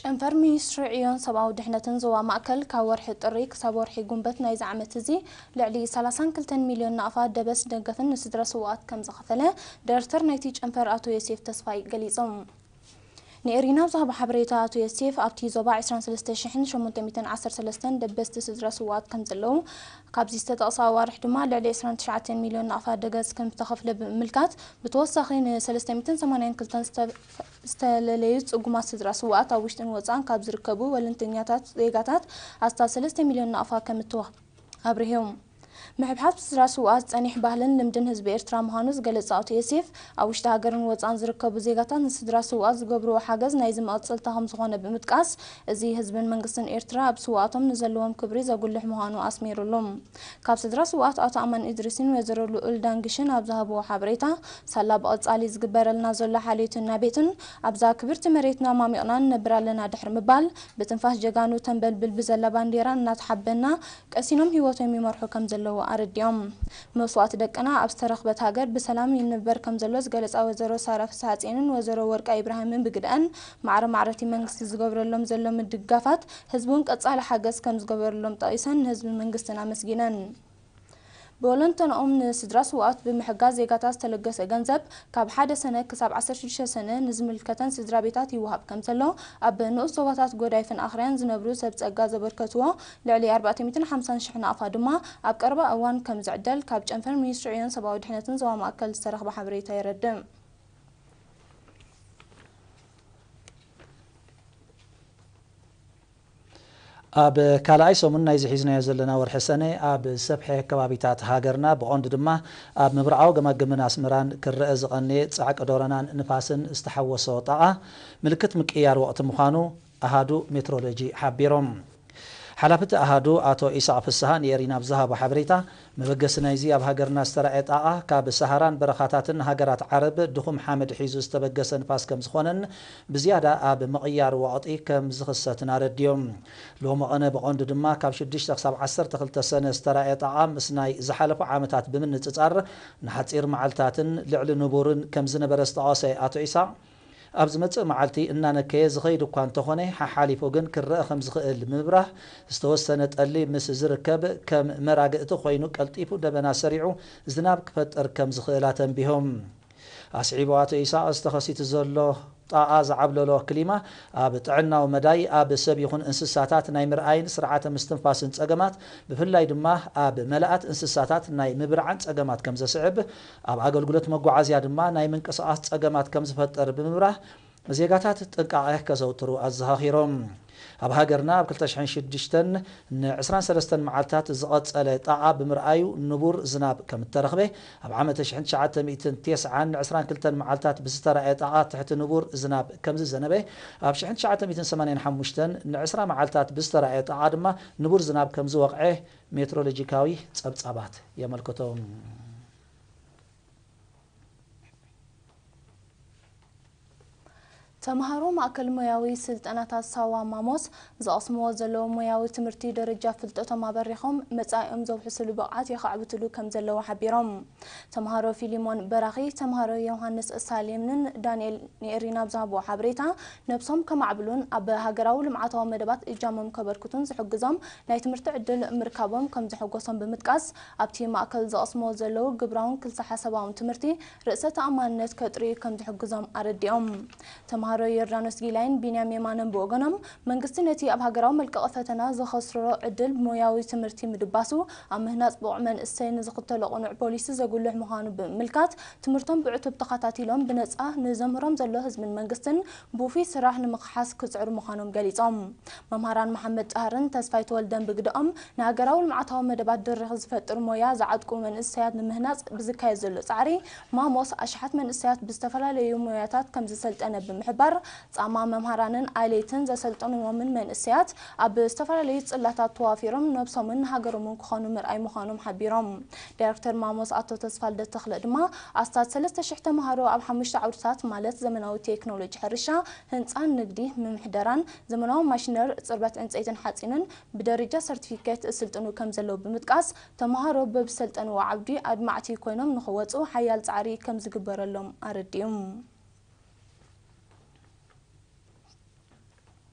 ጨንፈር ሚኒስትሪ ዕዮን ሰብኣዊ ድሕነትን ዞባ ማእከል ካብ ወርሒ ጥሪ ክሳብ ወርሒ ጉንበት ናይዚ ዓመት እዚ ልዕሊ ሰላሳን ክልተን ሚልዮን ናቕፋ ደበስ ደገፍን ንስድራ ስውኣት ከም ዝኸፈለ ዳይሬክተር ናይቲ ጨንፈር ኣቶ ዮሴፍ ተስፋይ ገሊጾም። ንኤሪና ኣብ ዝሃቦ ሓበሬታ ኣቶ ዮሴፍ ኣብቲ ዞባ ዕስራን ሰለስተ ሽሕን ሸሞንተ ሚእትን ዓሰርተ ሰለስተን ደበስቲ ስድራ ስውኣት ከም ዘለዉ ካብዚ ዝተጠቕሰ ኣዋርሕ ድማ ልዕሊ ዕስራን ትሽዓተን ሚልዮን ናቕፋ ደገስ ከም ዝተኸፍለ ብምምልካት ብተወሳኺ ን ሰለስተ ሚእትን ሰማንያን ክልተን ዝተለለዩ ጽጉማት ስድራ ስውኣት ኣብ ውሽጥን ወጻእን ካብ ዝርከቡ ወለንተኛታት ዜጋታት ኣስታት ሰለስተ ሚልዮን ናቕፋ ከም እተዋህብ ኣብሪሆም። ምሕብሓብ ስድራ ስውኣት ጸኒሕ ባህልን ልምድን ህዝቢ ኤርትራ ምዃኑ ዝገለጸ ኣቶ ዮሴፍ ኣብ ውሽጢ ሃገርን ወጻእን ዝርከቡ ዜጋታት ንስድራ ስውኣት ዝገብርዎ ሓገዝ ናይዚ መቐጸልታ ከም ዝኾነ ብምጥቃስ እዚ ህዝብን መንግስትን ኤርትራ ኣብ ስውኣቶም ንዘለዎም ክብሪ ዘጉልሕ ምዃኑ ኣስሚሩሉ። ካብ ስድራ ስውኣት ኣቶ ኣማን እድሪስን ወይዘሮ ልኡል ዳንግሽን ኣብ ዝሃብዎ ሓበሬታ ሳላ ብቐጻሊ ዝግበረልና ዘሎ ሓልዮትን ናቤትን ኣብዛ ክብርቲ መሬትና ማሚቕና ንነብር ኣለና ድሕሪ ምባል ብትንፋስ ጀጋኑ ተንበልብል ብዘላ ባንዴራ እናተሓበና ቀሲኖም ህይወቶም ይመርሑ ከም ዘለዉ ኣረዲኦም። መስዋእቲ ደቅና ኣብ ዝተረኽበት ሃገር ብሰላም ይንበር ከም ዘሎ ዝገለጻ ወይዘሮ ሳራ ፍስሓጽዮንን ወይዘሮ ወርቃ ኢብራሂምን ብግደኣን ማዕረ ማዕረቲ መንግስቲ ዝገብረሎም ዘሎ ምድጋፋት ህዝቢ እውን ቀጻሊ ሓገዝ ከም ዝገበረሎም ጠቒሰን ንህዝብን መንግስትን ኣመስጊነን። ብወለንተንኦም ንስድራ ስውኣት ብምሕጋዝ ዜጋታት ዝተለገሰ ገንዘብ ካብ ሓደ ሰነ ክሳብ ዓሰርተ ሽዱሽተ ሰነ ንዝምልከተን ስድራ ቤታት ይወሃብ ከም ዘሎ ኣብ ንኡስ ዞባታት ጎዳይፍን ኣኽርያን ዝነብሩ ሰብ ጸጋ ዘበርከትዎ ልዕሊ ኣርባዕተ ሚእትን ሓምሳን ሽሕ ናቕፋ ድማ ኣብ ቀረባ እዋን ከም ዝዕደል ካብ ጨንፈር ሚኒስትሪ ዕዮን ሰብኣዊ ድሕነትን ዞባ ማእከል ዝተረኽበ ሓበሬታ የረድእ። ኣብ ካልኣይ ሰሙን ናይዚ ሒዝናዮ ዘለና ወርሒ ሰነ ኣብ ዝሰፍሐ ከባቢታት ሃገርና ብቐንዱ ድማ ኣብ ምብራቓዊ ገማግምን ኣስመራን ክረአ ዝቐነየ ጻዕቂ ዶረናን ንፋስን ዝተሓወሶ ጣቓ ምልክት ምቅያር ወቕቲ ምዃኑ ኣሃዱ ሜትሮሎጂ ሓቢሮም። ሓላፊ እቲ ኣሃዱ ኣቶ ኢሳቕ ፍስሃ ንኤሪና ኣብ ዝሃቦ ሓበሬታ፣ መበገሲ ናይዚ ኣብ ሃገርና ዝተራእየ ጣቓ ካብ ሰሃራን በረኻታትን ሃገራት ዓረብ ድኹም ሓመድ ሒዙ ዝተበገሰ ንፋስ ከም ዝኾነን ብዝያዳ ኣብ ምቕያር ወቕጢ ከም ዝኽሰትን ኣረዲኦም። ሎሚ ቐነ ብቐንዱ ድማ ካብ ሽዱሽተ ክሳብ ዓሰርተ ክልተ ሰነ ዝተራእየ ጣቓ ምስ ናይ ዝሓለፉ ዓመታት ብምንጽጻር ንሓጺር መዓልታትን ልዕሊ ንቡርን ከም ዝነበረ ዝጠቐሰ ኣቶ ኢሳቕ፣ ኣብ ዝመጽእ መዓልቲ እናነከየ ዝኸይድ እኳ እንተኾነ፣ ሓሓሊፉ ግን ክረአ ከም ዝኽእል ብምብራህ፣ ዝተወሰነ ጠሊ ምስ ዝርከብ ከም መራግእቲ ኮይኑ ቀልጢፉ ደበና ሰሪዑ ዝናብ ክፈጥር ከም ዝኽእል ኣተንቢሆም። ኣስዒቡ ኣቶ ኢሳቕ፣ ዝተኸሲቱ ዘሎ ጣቓ ዝዓብለሎ ክሊማ ኣብ ጥዕናዊ መዳይ ኣብ ሰብ ይኹን እንስሳታት ናይ ምርኣይን ስርዓተ ምስትንፋስን ጸገማት፣ ብፍላይ ድማ ኣብ መላኣት እንስሳታት ናይ ምብርዓን ጸገማት ከም ዘስዕብ፣ ኣብ ኣገልግሎት መጓዓዝያ ድማ ናይ ምንቅስቓስ ጸገማት ከም ዝፈጥር ብምብራህ፣ ዜጋታት ጥንቃቐ ከዘውትሩ ኣዘኻኺሮም። ኣብ ሃገርና ኣብ ክልተ ሽሕን ሽዱሽተን ን ዕስራን ሰለስተን መዓልታት ዝቐጸለ ጣቓ ብምርኣዩ ንቡር ዝናብ ከም እተረኽበ፣ ኣብ ዓመት ሽሕን ትሽዓተ ሚእትን ተስዓን ን ዕስራን ክልተን መዓልታት ብዝተራእየ ጣቓ ትሕቲ ንቡር ዝናብ ከም ዝዘነበ፣ ኣብ ሽሕን ትሽዓተ ሚእትን ሰማንያን ሓሙሽተን ን ዕስራ መዓልታት ብዝተራእየ ጣቓ ድማ ንቡር ዝናብ ከም ዝወቕዐ ሜትሮሎጂካዊ ጸብጻባት የመልክቱ። ተምሃሮ ማእከል ሞያዊ ስልጠናታት ሳዋ ማሞስ ዝቐስምዎ ዘለዉ ሞያዊ ትምህርቲ ደረጃ ፍልጠቶም ኣበሪኾም መጻኢኦም ዘውሕስሉ ብቕዓት የኻዕብትሉ ከም ዘለዉ ሓቢሮም። ተምሃሮ ፊሊሞን በራኺ፣ ተምሃሮ ዮሃንስ ሳሌምንን ዳንኤል ንኤሪና ኣብ ዝሃብዎ ሓበሬታ፣ ነብሶም ከማዕብሉን ኣብ ሃገራዊ ልምዓታዊ መደባት እጃሞም ከበርክቱን ዝሕግዞም ናይ ትምህርቲ ዕድል ምርካቦም ከም ዘሐጎሶም ብምጥቃስ፣ ኣብቲ ማእከል ዝቐስምዎ ዘለዉ ግብራውን ክልሰ ሓሳባውን ትምህርቲ ርእሰ ተኣማንነት ከጥርዩ ከም ዝሕግዞም ኣረዲኦም። ተምሃሮ ዮርዳኖስ ጊላይን ቢንያም የማነን ብወገኖም፣ መንግስቲ ነቲ ኣብ ሃገራዊ መልቀቒ ፈተና ዘኸስሮ ዕድል ሞያዊ ትምህርቲ ምድባሱ፣ ኣብ ምህናጽ ብቑዕ መንእሰይ ንዝኽተሎ ቅኑዕ ፖሊሲ ዘጉልሕ ምዃኑ ብምምልካት፣ ትምህርቶም ብዕቱብ ተኸታቲሎም ብነጻ ንዘምህሮም ዘሎ ህዝብን መንግስትን ብውፉይ ስራሕ ንምኽሓስ ክጽዕሩ ምዃኖም ገሊጾም። መምሃራን መሓመድ ጣህርን ተስፋይ ተወልደን ብግደኦም፣ ንሃገራዊ ልምዓታዊ መደባት ድርኺ ዝፈጥር ሞያ ዝዓጥቁ መንእሰያት ንምህናጽ ብዝካየድ ዘሎ ጻዕሪ፣ ማሞስ ኣሽሓት መንእሰያት ብዝተፈላለዩ ሞያታት ከም ዝሰልጠነ ብምሕባር፣ ጻማ መምሃራንን ኣይለይትን ዘሰልጠንዎምን መንእሰያት ኣብ ዝተፈላለዩ ጽላታት ተዋፊሮም ነብሶምን ንሃገሮምን ክኾኑ ምርኣይ ምዃኖም ሓቢሮም። ዳይሬክተር ማሞስ ኣቶ ተስፋልደት ተኽለ ድማ፣ ኣስታት ሰለስተ ሽሕ ተምሃሮ ኣብ ሓሙሽተ ዓውድታት ማለት ዘመናዊ ቴክኖሎጂ ሕርሻ፣ ህንጻን ንግዲ፣ ምምሕደራን፣ ዘመናዊ ማሽነር፣ ጽርበት ዕንጸይትን ሓጺንን ብደረጃ ሰርቲፊኬት እስልጥኑ ከም ዘለዉ ብምጥቃስ፣ ተምሃሮ በብዝሰልጠንዎ ዓውዲ ኣድማዕቲ ኮይኖም ንኽወጹ ሓያል ጻዕሪ ከም ዝግበረሎም ኣረዲኦም።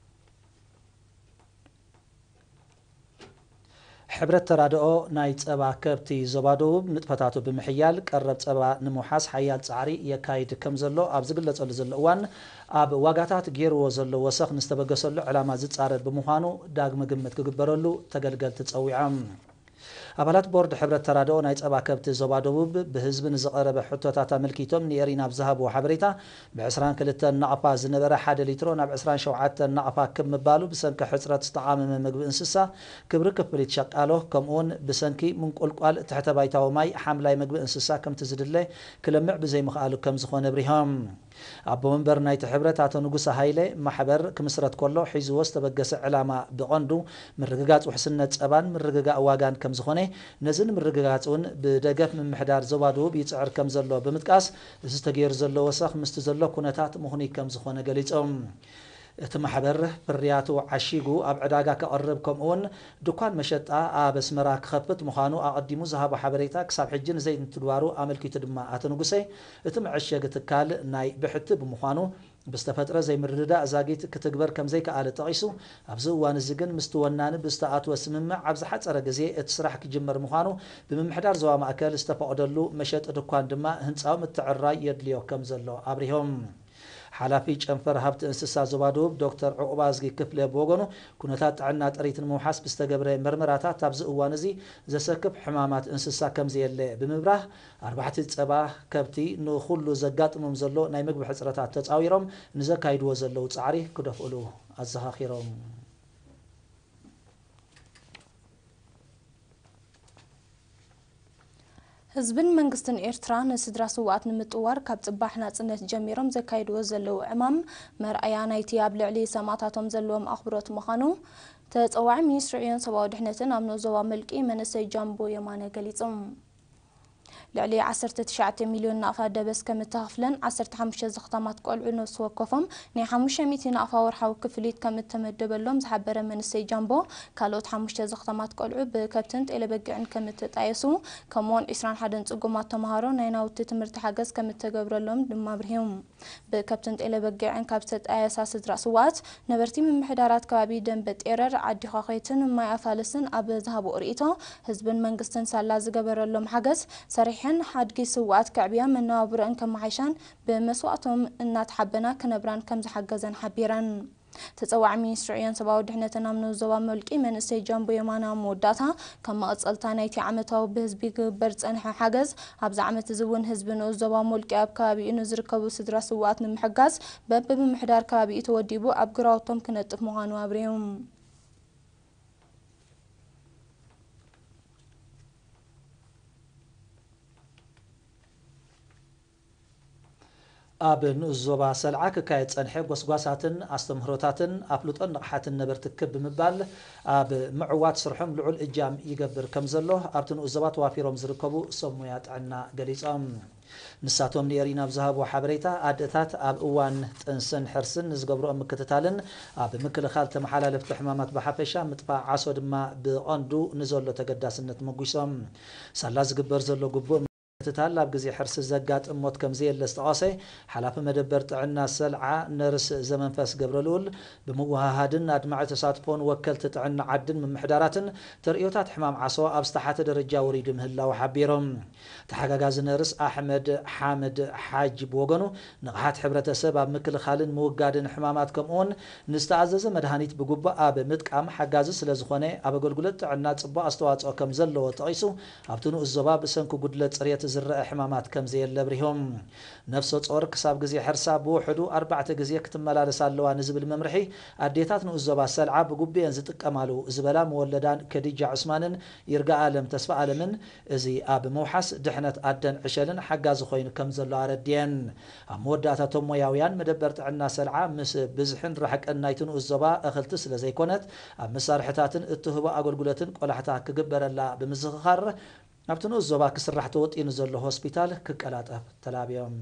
ሕብረት ተራድኦ ናይ ጸባ ከብቲ ዞባ ደቡብ ንጥፈታቱ ብምሕያል ቀረብ ጸባ ንምውሓስ ሓያል ጻዕሪ የካይድ ከም ዘሎ ኣብ ዝግለጸሉ ዘሎ እዋን፣ ኣብ ዋጋታት ገይርዎ ዘሎ ወሰኽ ንዝተበገሰሉ ዕላማ ዝጻረር ብምዃኑ ዳግመ ግምት ክግበረሉ ተገልገልቲ ጸዊዖም። ኣባላት ቦርድ ሕብረት ተራድኦ ናይ ጸባ ከብቲ ዞባ ደቡብ ብህዝቢ ንዝቐረበ ሕቶታት ኣመልኪቶም ንኤሪና ኣብ ዝሃብዎ ሓበሬታ፣ ብ ዕስራን ክልተን ናቕፋ ዝነበረ ሓደ ሊትሮ ናብ ዕስራን ሸውዓተን ናቕፋ ክብ ምባሉ ብሰንኪ ሕጽረት ዝተቓመመ ምግቢ እንስሳ፣ ክብሪ ክፍሊት ሸቃሎ፣ ከምኡውን ብሰንኪ ምንቁልቋል ትሕተ ባይታዊ ማይ ሓምላይ ምግቢ እንስሳ ከምቲ ዝድለ ክለምዕ ብዘይምኽኣሉ ከም ዝኾነ ኣብሪሆም። ኣቦ መንበር ናይቲ ሕብረት ኣቶ ንጉሰ ሃይለ፣ ማሕበር ክምስረት ከሎ ሒዝዎ ዝተበገሰ ዕላማ ብቐንዱ ምርግጋጽ ውሕስነት ጸባን ምርግጋእ ዋጋን ከም ዝኾነ፣ ነዚ ንምርግጋጽ እውን ብደገፍ ምምሕዳር ዞባ ደቡብ ይጽዕር ከም ዘሎ ብምጥቃስ፣ እዚ ተገይሩ ዘሎ ወሰኽ ምስቲ ዘሎ ኩነታት ምኽኑይ ከም ዝኾነ ገሊጾም። እቲ ማሕበር ፍርያቱ ዓሺጉ ኣብ ዕዳጋ ከቕርብ፣ ከምኡውን ድኳን መሸጣ ኣብ ኣስመራ ክኸፍት ምዃኑ ኣቐዲሙ ዝሃቦ ሓበሬታ ክሳብ ሕጂ ንዘይምትግባሩ ኣመልኪቱ ድማ ኣቶ ንጉሰ፣ እቲ መዐሸጊ ትካል ናይ ብሕቲ ብምዃኑ፣ ብዝተፈጥረ ዘይምርድዳእ ዛጊት ክትግበር ከም ዘይከኣለ ጠቒሱ፣ ኣብዚ እዋን እዚ ግን ምስቲ ወናኒ ብዝተኣትወ ስምምዕ ኣብ ዝሓጸረ ግዜ እቲ ስራሕ ክጅመር ምዃኑ ብምምሕዳር ዞባ ማእከል ዝተፈቕደሉ መሸጢ ድኳን ድማ ህንጻዊ ምትዕርራይ የድልዮ ከም ዘሎ ኣብሪሆም። ሓላፊ ጨንፈር ሃብቲ እንስሳ ዞባ ደቡብ ዶክተር ዕቑባዝጊ ክፍለ ብወገኑ፣ ኩነታት ጥዕና ጥሪት ንምውሓስ ብዝተገብረ መርመራታት ኣብዚ እዋን እዚ ዘሰክፍ ሕማማት እንስሳ ከም ዘየለ ብምብራህ፣ ኣርባሕቲ ጸባ ከብቲ ንኹሉ ዘጋጥሞም ዘሎ ናይ ምግቢ ሕጽረታት ተጻዊሮም ንዘካይድዎ ዘለዉ ጻዕሪ ክደፍእሉ ኣዘኻኺሮም። ህዝብን መንግስትን ኤርትራ ንስድራ ስውኣት ንምጥዋር ካብ ጽባሕ ናጽነት ጀሚሮም ዘካይድዎ ዘለዉ ዕማም መርኣያ ናይቲ ኣብ ልዕሊ ሰማእታቶም ዘለዎም ኣኽብሮት ምዃኑ ተጸዋዒ ሚኒስትሪ ዕዮን ሰብኣዊ ድሕነትን ኣብ ንኡስ ዞባ ምልቂ መንእሰይ ጃምቦ የማነ ገሊጹ። ልዕሊ ዓሰርተ ትሽዓተ ሚልዮን ናቕፋ ደበስ ከም እተኸፍለን ዓሰርተ ሓሙሽተ ዘኽታማት ቆልዑ ነፍሲ ወከፎም ናይ ሓሙሽተ ሚእቲ ናቕፋ ወርሓዊ ክፍሊት ከም እተመደበሎም ዝሓበረ መንእሰይ ጃምቦ፣ ካልኦት ሓሙሽተ ዘኽታማት ቆልዑ ብከብትን ጤለበጊዕን ከም እተጣየሱ፣ ከምኡውን ዕስራን ሓደን ጽጉማት ተምሃሮ ናይ ናውቲ ትምህርቲ ሓገዝ ከም እተገብረሎም ድማ ኣብሪሆም። ብከብትን ጤለበጊዕን ካብ ዝተጣየሳ ስድራ ስውኣት፣ ነበርቲ ምምሕዳራት ከባቢ ደንበ ጤረር፣ ዓዲ ዃኼትን ማይ ኣፋልስን ኣብ ዝሃብኦ ርእይቶ፣ ህዝብን መንግስትን ሳላ ዝገበረሎም ሓገዝ፣ ሰሪሐን ሓድጊ ስውኣት ከዕብያ መነባብሮአን ከመሓይሻን ብመስዋእቶም እናተሓበና ክነብራን ከም ዝሓገዘን ሓቢረን። ተጸዋዒ ሚኒስትሪ ዕዮን ሰብኣዊ ድሕነትን ኣብ ንኡስ ዞባ ምልቂ መንእሰይ ጃምቦ የማነ ኣብ መወዳእታ፣ ከም መቐጸልታ ናይቲ ዓመታዊ ብህዝቢ ክግበር ዝጸንሐ ሓገዝ፣ ኣብዚ ዓመት እዚ እውን ህዝቢ ንኡስ ዞባ ምልቂ ኣብ ከባቢኡ ንዝርከቡ ስድራ ስውኣት ንምሕጋዝ በብምምሕዳር ከባቢኡ ተወዲቡ ኣብ ግራውቶም ክነጥፍ ምዃኑ ኣብሪሁ። ኣብ ንኡስ ዞባ ሰልዓ ክካየድ ጸንሐ ጎስጓሳትን ኣስተምህሮታትን ኣፍልጦን ንቕሓትን ነበርቲ ክብ ብምባል ኣብ ምዕዋት ስርሖም ልዑል እጃም ይገብር ከም ዘሎ ኣብቲ ንኡስ ዞባ ተዋፊሮም ዝርከቡ ሰብ ሞያ ጥዕና ገሊጾም። ንሳቶም ንኤሪና ኣብ ዝሃብዎ ሓበሬታ፣ ኣደታት ኣብ እዋን ጥንስን ሕርስን ንዝገብርኦ ምክትታልን ኣብ ምክልኻል ተመሓላለፍቲ ሕማማት ብሓፈሻ ምጥፋእ ዓሶ ድማ ብቐንዱ ንዘሎ ተገዳስነት መጒሶም። ሳላ ዝግበር ዘሎ ግቡእ ምክትታል ኣብ ግዜ ሕርሲ ዘጋጥም ሞት ከም ዘየለ ዝጠቐሰ ሓላፊ መደበር ጥዕና ሰልዓ ነርስ ዘመንፈስ ገብረልኡል፣ ብምውሃሃድን ኣድማዒ ተሳትፎን ወከልቲ ጥዕና ዓድን ምምሕዳራትን ተርእዮታት ሕማም ዓሶ ኣብ ዝተሓተ ደረጃ ወሪዱ ምህላው ሓቢሮም። ተሓጋጋዚ ነርስ ኣሕመድ ሓምድ ሓጅ ብወገኑ፣ ንቕሓት ሕብረተሰብ ኣብ ምክልኻልን ምውጋድን ሕማማት ከምኡውን ንዝተኣዘዘ መድሃኒት ብግቡእ ኣብ ምጥቃም ሓጋዚ ስለ ዝኾነ፣ ኣብ ኣገልግሎት ጥዕና ጽቡቕ ኣስተዋጽኦ ከም ዘለዎ ጠቒሱ፣ ኣብቲ ንኡስ ዞባ ብሰንኪ ጉድለት ጽሬት ዝረአ ሕማማት ከም ዘየለ ኣብሪሆም። ነፍሰ ጾር ክሳብ ግዜ ሕርሳ ብውሕዱ ኣርባዕተ ግዜ ክትመላለስ ኣለዋ ንዝብል መምርሒ ኣዴታት ንኡስ ዞባ ሰልዓ ብግቡእ እየን ዝጥቀማሉ ዝበላ መወለዳን ከዲጃ ዑስማንን ይርጋኣለም ተስፋኣለምን፣ እዚ ኣብ ምውሓስ ድሕነት ኣደን ዕሸልን ሓጋዚ ኮይኑ ከም ዘሎ ኣረድየን። ኣብ መወዳእታ እቶም ሞያውያን፣ መደበር ጥዕና ሰልዓ ምስ ብዝሕን ርሕቅን ናይቲ ንኡስ ዞባ እኽልቲ ስለ ዘይኮነት፣ ኣብ መሳርሕታትን እትህቦ ኣገልግሎትን ቆላሕታ ክግበረላ ብምዝኽኻር፣ ኣብቲ ንኡስ ዞባ ክስራሕ ተወጢኑ ዘሎ ሆስፒታል ክቀላጠፍ ተላብዮም።